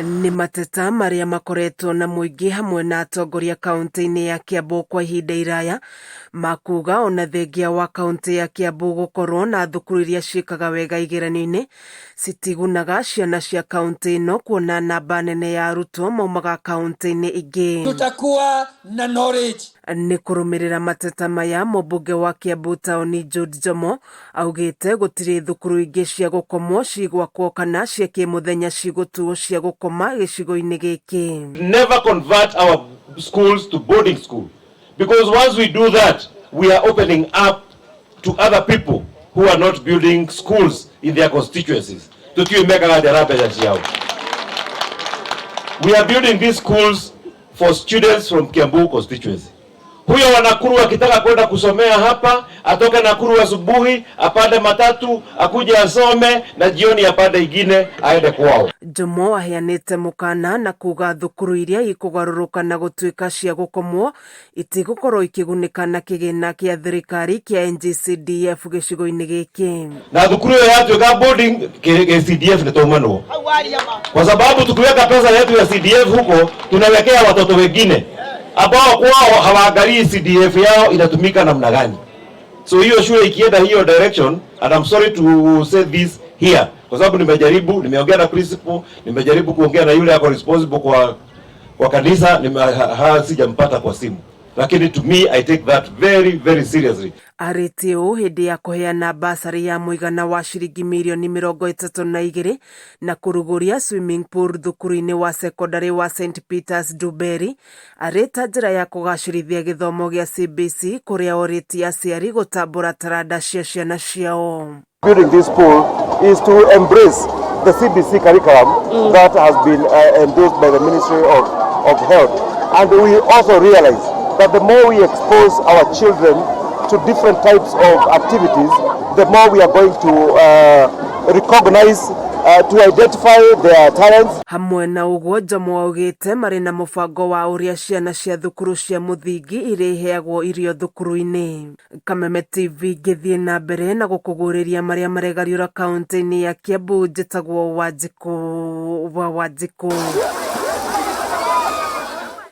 Nĩ mateta marĩa makoretwo na mũingĩ hamwe na atongoria kaunti-inĩ ya Kiambu kwa ihinda iraya ma kuga ona thengia wa kaunti ya Kiambu gũkorwo na thukuru iria ciĩkaga wega igeranio-inĩ citigunaga ciana cia kaunti ĩno kuona namba nene ya arutwo maumaga kaunti-inĩ ingĩ. Tutakuwa na knowledge. Nĩ kũrũmĩrĩra mateta maya, mũmbunge wa Kiambu taũni Jude Njomo augĩte gũtirĩ thukuru ingĩ cia gũkomwo cigwakwo kana cia kĩmũthenya cigũtuo cia gũkoma gĩcigo-inĩ gĩkĩ. Never convert our schools to boarding school because once we do that we are opening up to other people who are not building schools in their constituencies. Tutiwe mekaga atĩa na mbeca ciao. We are building these schools for students from Kiambu constituency. Huyo wa Nakuru akitaka kwenda kusomea hapa, atoke Nakuru asubuhi, apande matatu, akuje asome na jioni apande ingine aende kwao. Njomo aheanĩte mũkana na kuga thukuru iria ikũgarũrũka na gũtuĩka cia gũkomwo itigũkorwo ikĩgunĩka na kĩgĩna kĩa thirikari kĩa NGCDF gĩcigo-inĩ gĩkĩ. Na thukuru hiyo yatuĩka boarding CDF nĩ taumanwo, kwa sababu tukiweka pesa yetu ya CDF huko tunawekea watoto wengine ambao kwao hawaangalii CDF yao inatumika namna gani. So hiyo shule ikienda hiyo direction, and I'm sorry to say this here, kwa sababu nimejaribu, nimeongea na principal, nimejaribu kuongea na yule ako responsible kwa kanisa, sijampata kwa simu, lakini to me I take that very very seriously. Arĩtie ũũ hĩndĩ ya kũheana basarĩ ya mũigana wa ciringi mirioni 32 na kũrugũria swimming pool thukuru-inĩ wa sekondarĩ wa St Peters Ndumberi, arĩ ta njĩra ya kũgacĩrithia gĩthomo gĩa CBC kũrĩa orĩtie aciari gũtambũra taranda cia ciana ciao. Building this pool is to embrace the CBC curriculum that has been endorsed by the Ministry of Health. And we also realize that the more we expose our children to different types of activities, the more we are going to recognize, to identify their talents. Hamwe na ũguo, Njomo augĩte marĩ na mũbango wa ũrĩa ciana cia thukuru cia mũthingi irĩheagwo irio thukuru-inĩ. Kameme TV ngĩthiĩ na mbere na gũkũgũrĩria marĩa maregariũra kaunti-inĩ ya Kiambu, njĩtagwo Wanjikũ wa Wanjikũ.